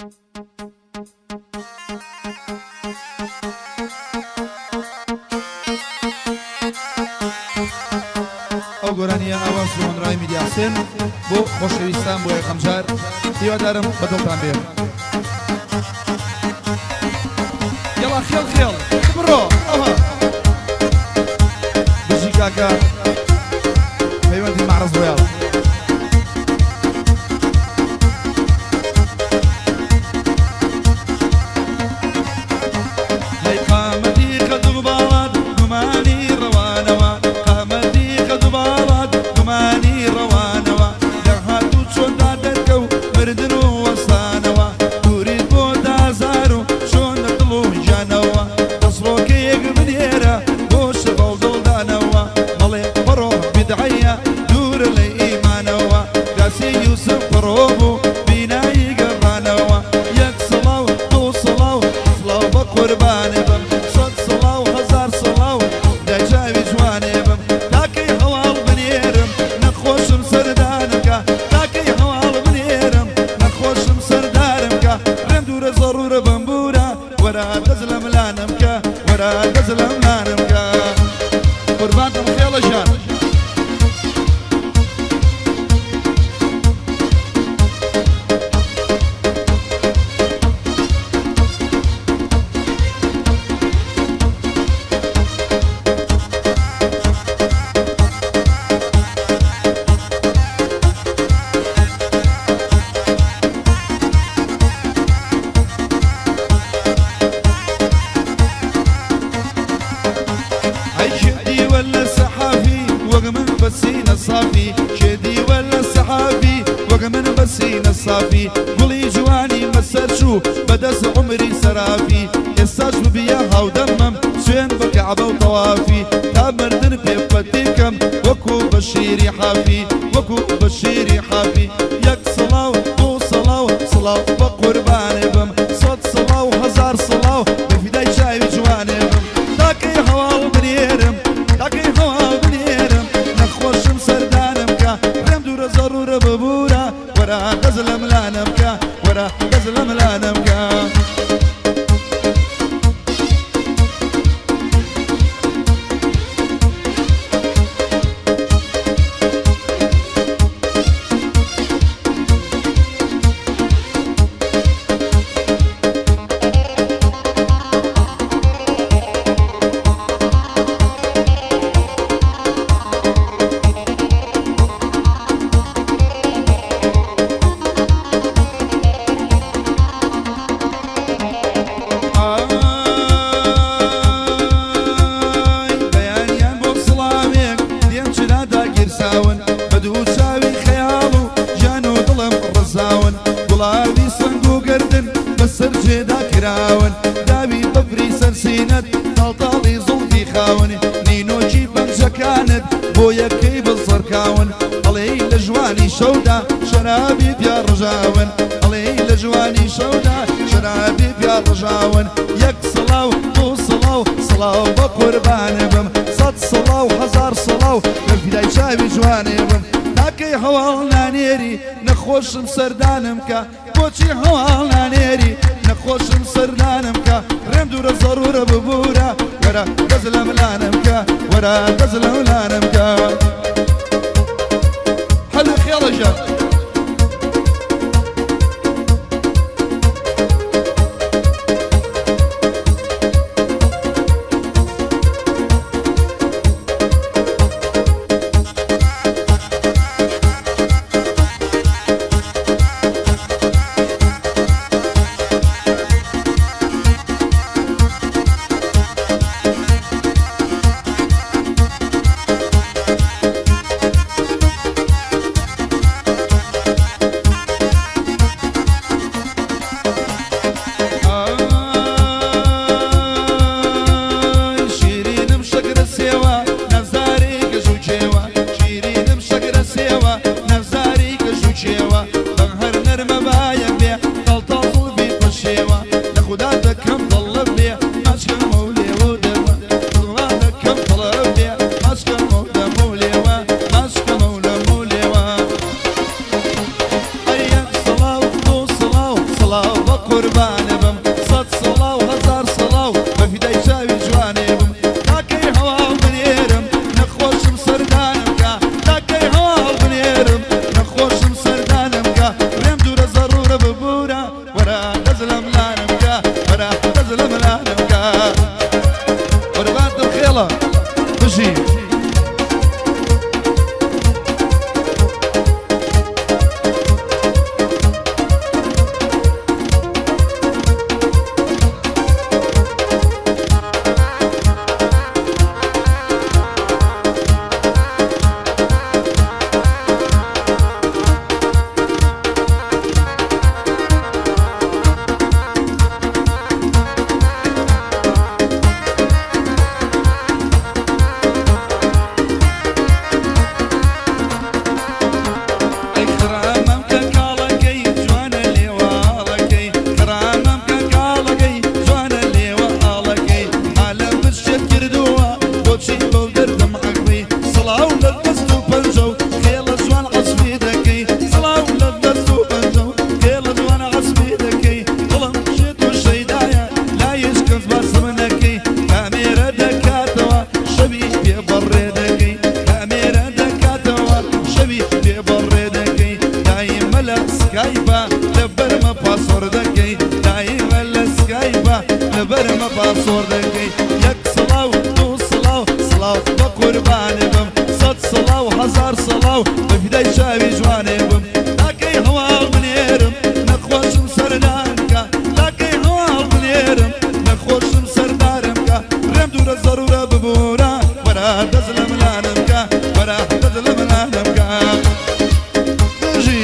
ئەو گۆرانیە ئاواز و هۆنراوی میدیا حسێن بۆ خۆشەویستان بۆ یەکەم جار هیوادارم بە دڵتان بێ. یەڵا خێڵ خێڵ بڕۆ ئەوها بژی کاکە پەیوەندی مەعرەز ڕۆیاڵ. هەی قامەتی قەد و باڵات گومانی ڕەوانەوە قامەتی قەد و باڵات گومانی ڕەوانەوە لە هات و چۆندا دەرکەو مردن و وەستانەوە دووریت بۆ دازار و چۆن لە دڵ و گیانەوە دەسڕۆکەیەک بنێرە بۆ شەڤە و دڵدانەوە مەڵێ بڕۆ بیدعەیە دوورە لە ئیمانەوە گاسی یوسف پڕۆ بوو بینایی گەڕانەوە یەک سڵاو دوو سڵاو سڵاو بە قوربانێ بم سەد سڵاو هەزار سڵاو لە چاوی جوانێ بم تاکەی هەواڵ بنێرم نەخۆشم سەردانم کە تاکەی هەواڵ بنێرم نەخۆشم سەردارم کە ڕێم دوورە زەڕوورە بمبوورە وەرە دەست لە ملانم کە وەرە دەست لە ملانم کە قوربانتم خێڵە ژان. ئەی شدی وەلە سەحافی وەک من بەسینە سافی شدی وەلە سەحافی وەک من بەسینە سافی گوڵی جوانی مەسەر چوو بەدەست عومری سەرافی ئێستاش ببیە هاودەمم سوێن بە کەعبە و تەوافی تا مردن پێ پەتی بکەم وەکو بەشیری حافی وەکو بەشیری حافی یەک سڵاو دوو سڵاو سڵاو بە قوربانێ بم سەد سڵاو هەزار سڵاو بە فیدای چاوی جوانێ بم تاکەی هەواڵ بنێرم تاکەی هەواڵ بنێرم نەخۆشم سەردانم کە ڕێم دوورە زەڕوورە ببوورە وەرە دەست لە ملانم کە وەرە دەست لە ملانم کە. ئای بەیانیان بۆ سڵاوێک دێم چرا داگیرساون بە دوو چاوی خەیاڵ و گیان و دڵم ڕزاون گوڵاوی سنگ و گەردن بەسەر جێدا کراون داوی بەفری سەر سینەت تاڵتاڵی زوڵفی خاون نینۆکی پەنجەکانت بۆ یەکەی بزڕکاون ئەڵێی لە ژوانی شەودا شەرابی پیا ڕژاون ئەڵێی لە ژوانی شەودا شەرابی پیا ڕژاون یەک سڵاو دوو سڵاو سڵاو بە قوربانێ بم سەد سڵاو هەزار سڵاو لە فیدای چاوی جوانێ بم تاکەی هەواڵ نانێری نەخۆشم سەردانم کە بۆچی هەواڵ نانێری نەخۆشم سەردانم کە ڕێم دوورە زەڕوورە ببوورە وەرە دەست لە ملانم کە وەرە دەست لە ملانم کە حەلو خێڵە ژان. بە قوربانێ بم، سەد سڵاو هەزار سڵاو بە فیدای چاوی جوانێ بم. تاکەی هەواڵ بنێرم نەخۆشم سەردانم کە، تاکەی هەواڵ بنێرم نەخۆشم سەردانم کە. رێم دوورە زەڕوورە ببوورە، وەرە دەست لەم لانم کە، وەرە دەست لەم لانم کە. قوربانتم خێڵە بژی. ئەی خرامەم کە کاڵەکەی جوانە لێواڵەکەی، خرامەم کە کاڵەکەی جوانە لێوە ئاڵەکەی، عالەم بشێت کردووە بۆچی بەو دەردم عەقڵی. سڵاو لە دەست و پەنجە و خێڵە جوان عەسفی دەکەی، سڵاو لە دەست و پەنجە و خێڵە جوان عەسفی دەکەی. دڵم شێت و شەیدایە لایش کەس باسم نەکەی، کامێرە دەکاتەوە شەوی پێ بەڕێ دەکەی، کامێرە دەکاتەوە شەوی پێ بەڕێ دەکەی. دایمە لە سکایپا لەبەرمە پاسۆر دەکەی، دایمە لە سکایپا لەبەرمە پاسۆر دەکەی. یەک سڵاو دوو سڵاو سڵاو بە قوربانێ بم، سەد سڵاو هەزار سڵاو بە فیدای چاوی جوانێ بم. تاکەی هەواڵ بنێرم نەخۆشم سەردان کە، تاکەی هەواڵ بنێرم نەخۆشم سەردارم کە. رێم دوورە زەڕوورە ببوورە، وەرە دەست لە ملانم کە، وەرە دەست لە ملانم کە. بژی.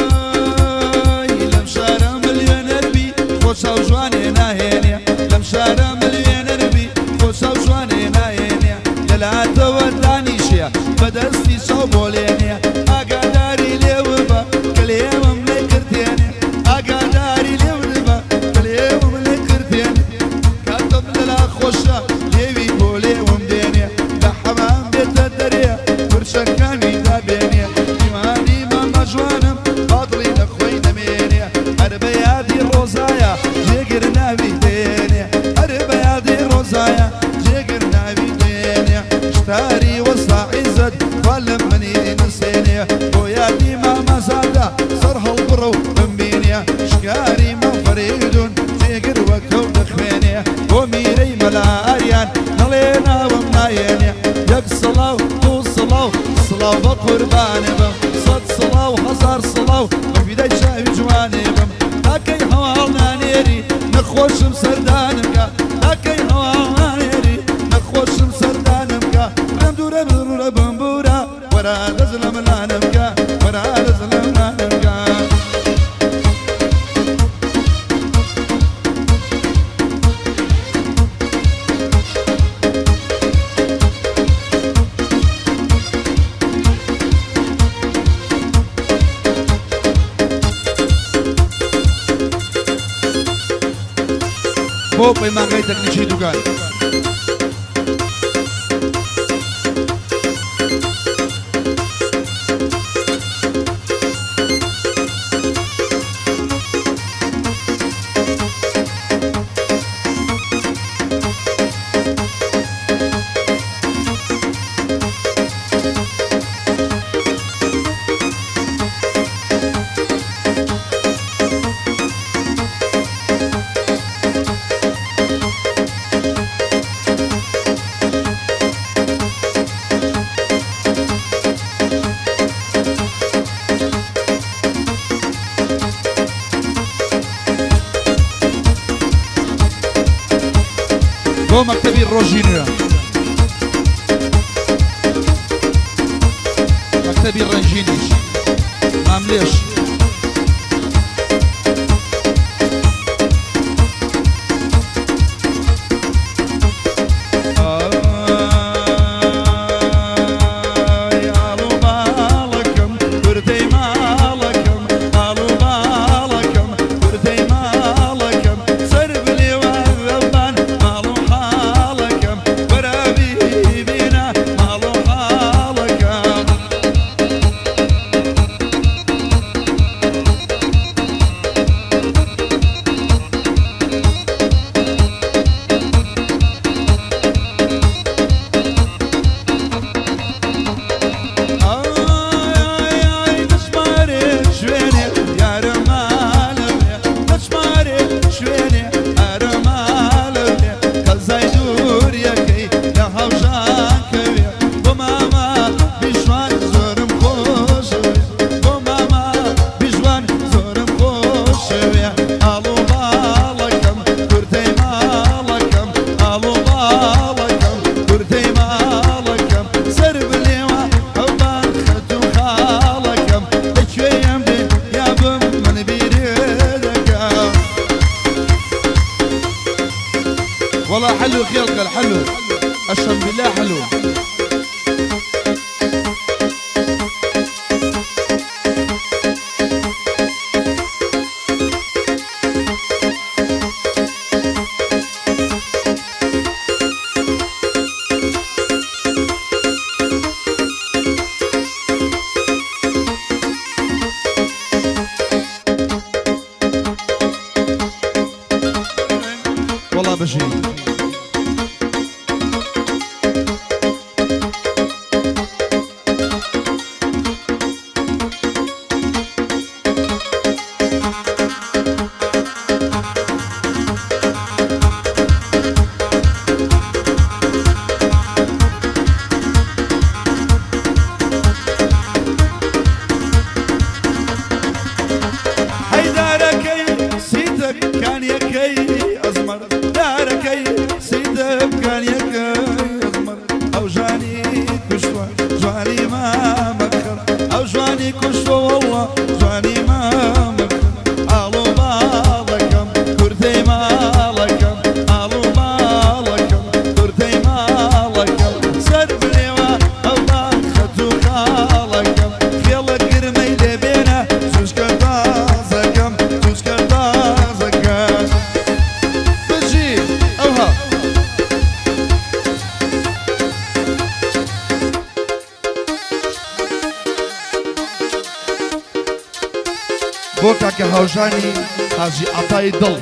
ئای لەم شارە ملیۆنەر بی خۆ چاو جوانێ ناهێنێ، لەم شارە ملیۆنەر بی خۆ چاو جوانێ ناهێنێ. لەلاتەوە دانیشێ بەدەستی چاو بۆلێنێ، ئاگاداری لێوبە کە لێوم لێ کردێنێ، ئاگاداری لێوبە کە لێوم لێ کردێنێ. کاتم لەلا خۆشە لێوی بۆ لێوم دێنێ، لە حەمام بێتە دەرێ پرچەکانی دابێنێ. دیوانی مامە جوانم با دڵی لە خۆی نەمێنێ، هەر بە یادی ڕۆزایە جێگر ناوی دێنێ، هەر بە یادی ڕۆزایە جێگر ناوی دێنێ. شتاری وەستا عیزەت خوا لە منی نسێنێ، بۆ یادی مامەزادە سەر هەڵبڕە و بمبینێ. شکاری مام فەریدون جێگر وەکەو دەخوێنێ، بۆ میرەی مەلا ئاریان نەڵێ ناوم نایێنێ. یەک سڵاو دوو سڵاو سڵاو بە قوربانێ بم، سەد سڵاو هەزار سڵاو بە فیدای چاوی جوانێ بم. تاکەی هەواڵ نانێری نەخۆشم سەردانم کە، تاکەی هەواڵ نانێری نەخۆشم سەردانم کە. رێم دوورە بڕورە بمبوورە، وەرە دەست لە ملانم کە، وەرە دەست لە ملانم کە. بۆ پەیمانگای تەکنیکی دوگان. بۆ مەکتەبی ڕۆژی نوێ، مەکتەبی ڕەنگینیش ماملێش. تخوا حلو خێڵکەل حلو ئەشەم بیلا حلو. وەڵا بژی. هەی دارەکەی سیتەک کانیەکەی ئەزمەر دارەکەی سیتەک کانیەکەی ئەزمەر ئەو ژانی کوشتوە جوانی مامەکەر ئەو ژوانی کوشتوە وەڵڵا جوانی مامەکەر ئاڵۆ ماڵەکەم کورتەی ماڵەکەم ئاڵۆ ماڵەکەم کورتەی ماڵەکەم سەر بنێوە ئەو باخەت و خاڵەکەم خێڵە گرمەی لێ بێنە جوچکە تازەکەم جوچکە تازەکەم بژی ئەوها. بۆ کاکە هاوژانی حاجی عەتای دڵ.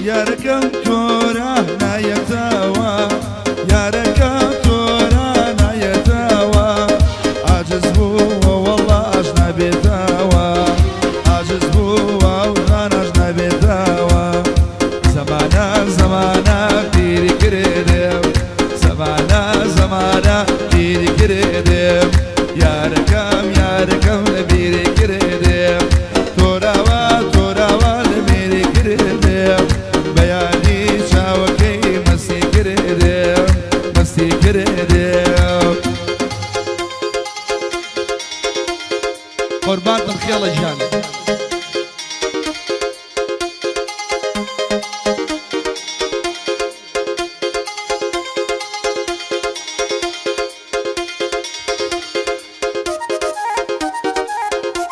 یارەکەم تۆرا نایەتەوە یارەکەم تۆرا نایەتەوە عاجز بووە وەڵا ئاش نابێتەوە عاجز بووە و ناناش نابێتەوە زەمانە زەمانە پیری کرێدێم زەمانە زەمانە پیری کرێدێم یارەکەم یارەکەم لە بیری کرێدێم تۆراوە تۆراوە لە بیری کرێدێم بەیانی چاوەکەی مەستی کرێدێم مەستی کرێدێم قوربانتم خێڵە گیان.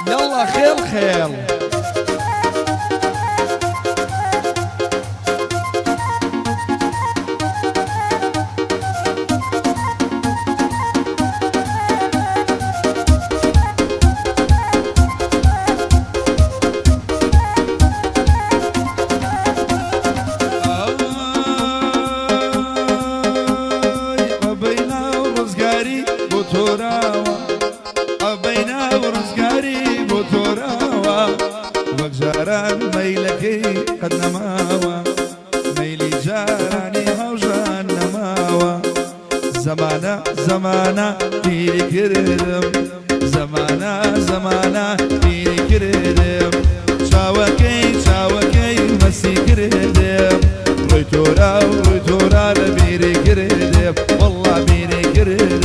یەڵا خێڵ خێڵ. ئای ئەبەینا و ڕزگاری بۆ تۆراوە ئەبەینا و ڕزگاری بۆ تۆراوە وەک جاران مەیلەکەی قەت نەماوە مەیلی جارانی هاوژان نەماوە زەمانە زەمانە پیری کردم زەمانە زەمانە پیری کردم چاوەکەی چاوەکەی مەسی کردم ڕووی تۆرا و ڕووی تۆرا لە بیری کردم وەڵڵا بیری کردم.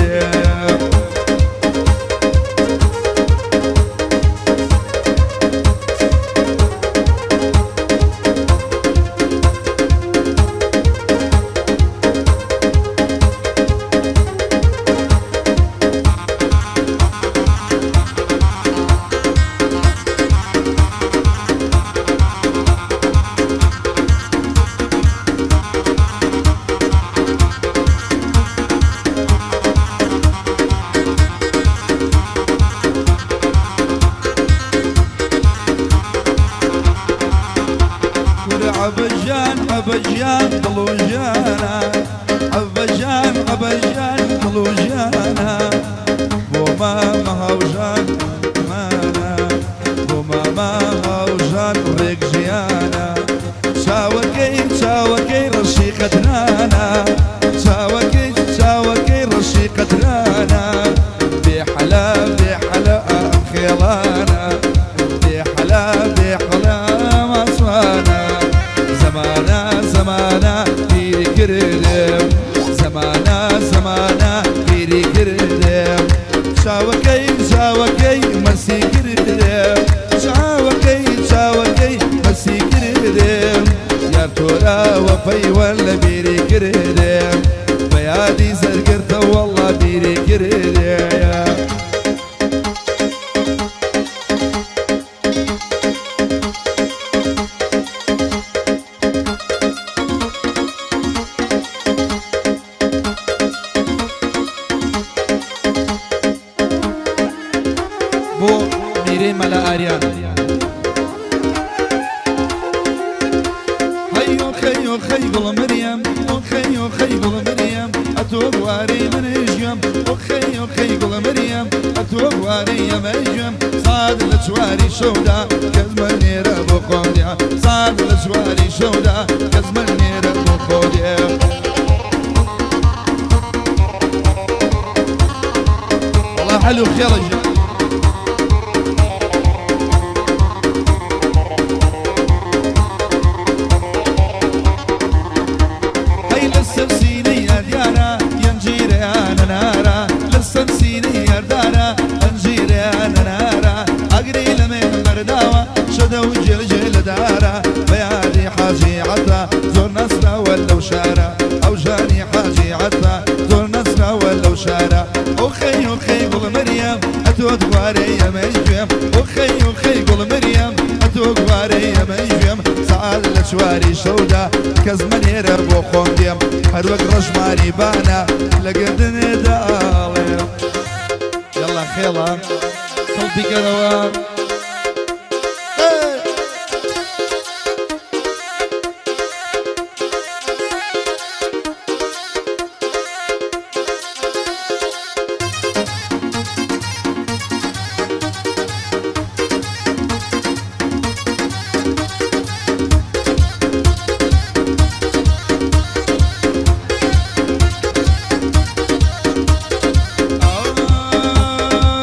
عەبە گیان دڵ و ژیانە، عەبە گیان عەبە گیان دڵ و ژیانە، بۆ مامە هاوژان مانە، بۆ مامە هاوژان ڕێک ژیانە، چاوەکەی چاوەکەی ڕەشی قەترانە، چاوەکەی چاوەکەی ڕەشی قەترانە، بێ حەلا بێ حەلا ئەم خێڵانە، بێ حەلا بێ حەلا ئەم ئاسمانە، زەمانە زەمانە پیری کردم، زەمانە زەمانە پیری کردم، چاوەکەی چاوەکەی مەسی کردم، چاوەکەی چاوەکەی مەسی کردم، یار تۆراوە پەیوەند لە بیری کردم، بە یادی سەرگرتە وەڵڵا بیری کردم. بۆ میرەی مەلا ئاریان. هەی ئۆخەی ئۆخەی گوڵ مریەم، ئۆخەی ئۆخەی گوڵ مریەم، ئەتۆ گوارەی منی ژیەم، ئۆخەی ئۆخەی گوڵ مریەم، ئەتۆ گوارەی ئەمەی ژیەم، سات لە چواری شەودا کەس مەنێرە بۆ خۆم دێ، سات لە چواری شەودا کەس مەنێرە بۆ خۆ دێ. وەڵا حەل و خێڵە ژیان. هەی لەسەر سینەی یاردیانە یەنجیرەیانە نارە، لەسەر سینەی یاردانە ئەنجیرەیانە نارە، ئاگری لە مێ بەرداوە شەدە و جێل جێلە دارە، بە یادی حاجی عەتا زۆر ناسراوە لەو شارە، ئەو ژانی حاجی عەتا زۆر ناسراوە لەو شارە. ئۆخەی ئۆخەی گوڵ مریەم، ئەتۆ دوارەی ئەمەی گوێم، ئۆخەی ئۆخەی گوڵ مریەم، ئەتۆ گوارەی ئەمەی گوێم، سەعات لە چواری شەودا کەس مەنێرە بۆ خۆم دێم، هەروەک ڕەشماری بانە لە گەردنێ داڵێم. یەڵا خێڵە کڵپی کەرەوە.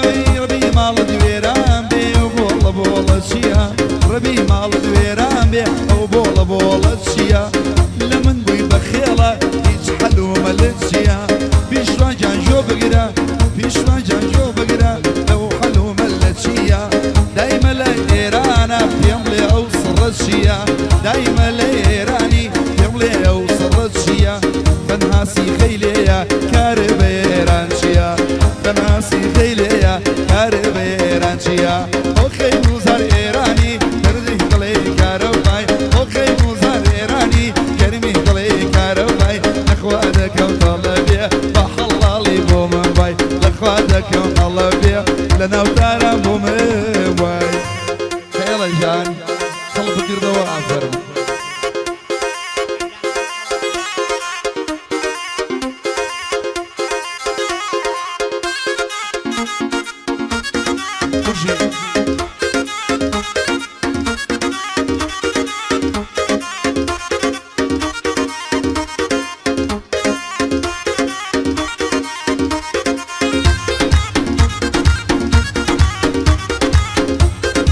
ئای ڕەبی ماڵت وێران بێ ئەو بۆڵە بۆڵە چییە؟ ڕەبی ماڵت وێران بێ ئەو بۆڵە بۆڵە چییە؟ لە من بووی بە خێڵە هیچ حەل و مەلت چییە؟ پیشوا گیان گۆ بگرە، پیشوا گیان گۆ بگرە لەو حەل و مەلە چییە؟ دایمە لە ئێرانە پێم بڵێ ئەو سڕە چییە؟ دایمە لە ئێرانی پێم بڵێ ئەو سڕە چییە؟ تەنها سیخەی لێیە کارێ بە ئێران چییە؟ تەنها سیخەی لێیە کارێ بە ئێران چییە؟ ئۆخەی گوڵزار ئێرانی دەردی دڵی کارەبای، ئۆخەی گوڵزار ئێرانی گەرمی دڵی کارەبای، لەخوا دەکەم تەڵەبێ بە حەڵاڵی بۆ من بای، لەخوا دەکەم تەڵەبێ لە ناو تاران بۆ من بای. خێڵە ژان کڵپ کردەوە ئافەرم. بژی.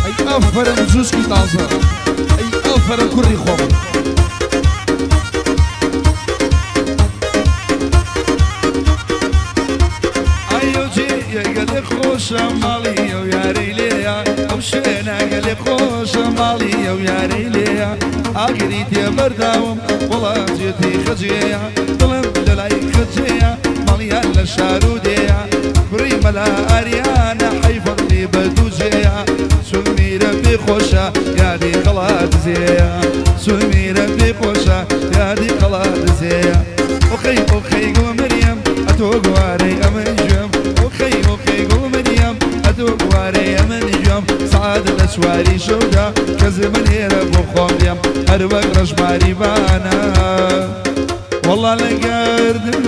ئەی ئافەرم جوشکی تازە، ئەی ئافەرم کوڕی خۆم. ئای ئەو جێیە گەلێ خۆشە ماڵی ئەو یارەی لێیە، ئەو شوێنە گەلێ خۆشە ماڵی ئەو یارەی لێیە، ئاگری تێ بەرداوم وەڵا جێتی خەجێیە، دڵم لە لای خەجێیە ماڵیان لە شار و دێیە، کوڕی مەلا ئاریانە حەیفەڵی بە دوو جێیە، چون میرە پێی خۆشە یادی قەڵادزێیە، چون میرە پێی خۆشە یادی قەڵادزێیە. ئۆخەی ئۆخەی گوڵ مریەم، ئەتۆ گوارەی ئەمن گوێم، ئۆخەی ئۆخەی گوڵ مریەم، ئەتۆ گوارەی ئەمن گوێم. دێم سەعات لە چواری شەودا کەس من ئێرە بۆ خۆم دێم هەر وەک ڕەشماری بانە وەڵا لە گەردن.